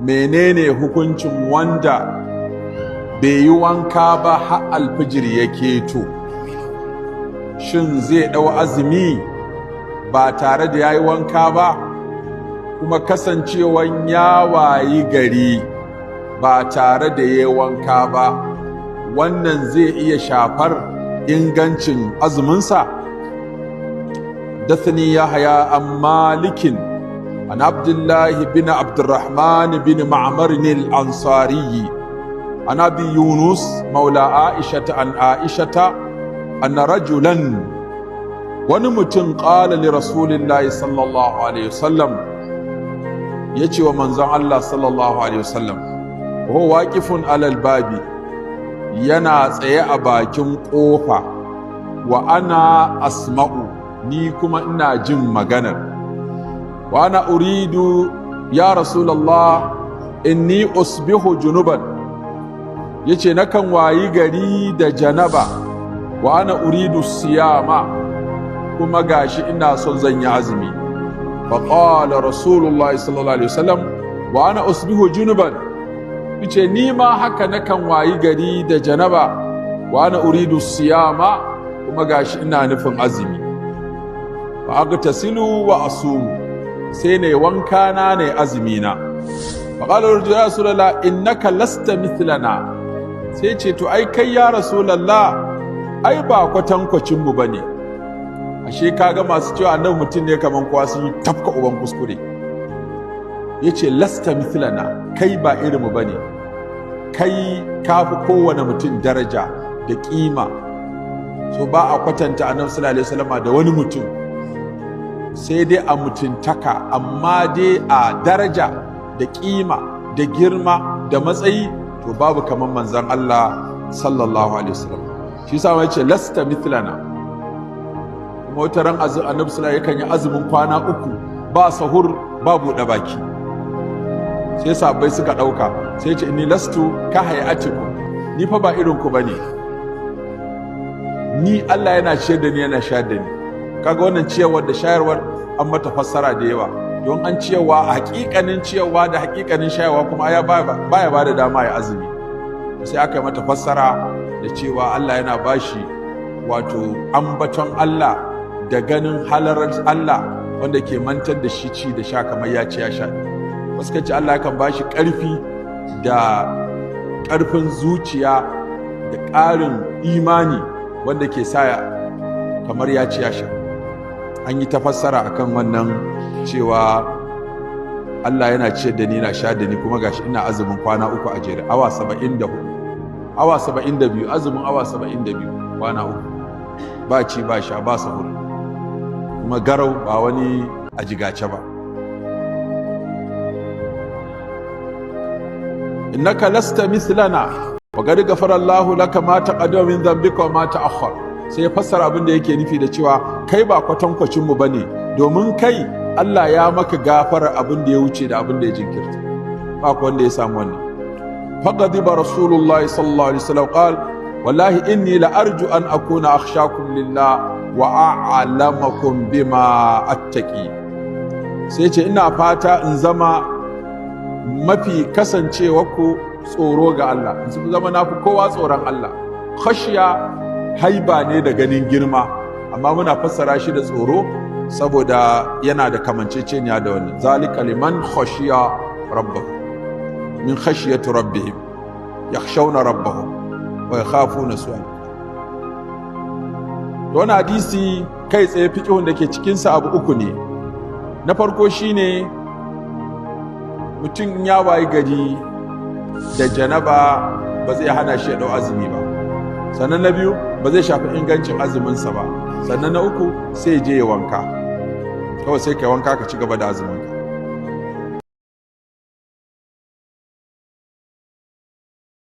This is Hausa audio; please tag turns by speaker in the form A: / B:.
A: Menene hukuncin wanda bai yi wanka ba har alfijir ya keto? Shin zai ɗau azumi ba tare da ya yi wanka ba, kuma kasancewan ya wayi gari ba tare da ya yi wanka ba, wannan zai iya shafar ingancin azuminsa? Dathani Yahya an Malikin an Abdullahi bin Abdurrahman bin Ma'mar al-Ansari an Abi Yunus maula Aishata an Aishata anna rajulan, wani mutum, qala li Rasulillahi sallallahu alaihi wasallam, yace wa manzon Allah sallallahu alaihi wasallam, wa huwa waqifun alal babi, yana tsaye a bakin kofa, wa ana asma'u, ni kuma ina jin maganar, wa ana uridu ya Rasulallah inni usbihu junuban, yace nakan wayi gari da janaba, wa ana uridu siyama, kuma gashi ina son zan yi azumi. Fa qala Rasulullahi sallallahu alaihi wasallam: wa ana usbihu junuban, yace ni ma haka nakan wayi gari da janaba, wa ana uridu siyama, kuma gashi ina nufin azumi. Fa agtasilu wa asumu, sai ne wanka na ne azumi na. Fa qala ya Rasulullah, innaka lasta mithlana. Sai ce to ai kai ya Rasulullah, ai ba kwatankwacin mu bane. Ashe kaga masu cewa annabi mutum ne kaman kowa sun yi tafka uban kuskure. Yace lasta mithlana, kai ba irin mu bane, kai kafi kowane mutum daraja da kima. So ba a kwatanta annabi sallallahu alaihi wasallama da wani mutum, sai dai a mutuntaka, amma dai a daraja da kima da girma da matsayi to babu kaman manzon Allah sallallahu alaihi wasallam. Shi yasa mai ce lasta mithlana. Kuma wata ran annabi sallallahu yakan yi azumin kwana 3 ba sahur ba buɗe baki. Sai sahabbai suka ɗauka, sai ce inni lastu ka hayatikum, ni fa ba irin ku bane, ni Allah yana ciyar da ni yana shayar da ni. Kaga wannan ciyarwar da shayarwar an mata fassara da yawa, don an ciyarwa a hakikanin ciyarwa da hakikanin shayarwa kuma ya baya ba da dama ya azumi. Sai aka yi mata fassara da cewa Allah yana bashi wato ambaton Allah da ganin halarar Allah wanda ke mantar da shi ci da sha kamar ya ci ya sha. Wasu kan ce Allah kan bashi ƙarfi da ƙarfin zuciya da ƙarin imani wanda ke sa kamar ya ci ya sha. An yi ta fassara akan wannan cewa Allah yana ciyar da ni yana sha da ni, kuma gashi ina azumin kwana 3 a jere, awa 74, awa 72, azumin awa 72, kwana 3, ba ci ba sha ba sahur, kuma garau ba wani a jigace ba. Innaka lasta mithlana wa qad ghafara Allahu laka ma taqaddama min dhanbika wa ma ta'akhkhar. Sai ya fassara abin da yake nufi da cewa kai ba kwatankwacin mu bane, domin kai Allah ya maka gafara abin da ya wuce da abin da ya jinkirta, ba ku wanda ya samu wannan. Faqadiba Rasulullahi sallallahu alaihi wasallam qal wallahi inni la arju an akuna akhshakum lillah wa a'lamakum bima attaqi. Sai ce ina fata in zama mafi kasancewa ku tsoro ga Allah, in zama nafi kowa tsoron Allah. Khashiya haiba ne da ganin girma, amma muna fassara shi da tsoro saboda yana da kamanceceniya da wannan. Zalika liman khashiya rabbahu min khashiyati rabbihim yakhshawna rabbahum wa yakhafuna su'a. Wannan hadisi kai tsaye fiqhun da ke cikin sa abu uku ne. Na farko shine mutum ya wayi gari da janaba ba zai hana shi ya dau azumi ba. Sannan na biyu ba zai shafi ingancin azuminsa ba. Sannan na uku sai je ya wanka, kawai sai kai wanka ka ci gaba da azuminka.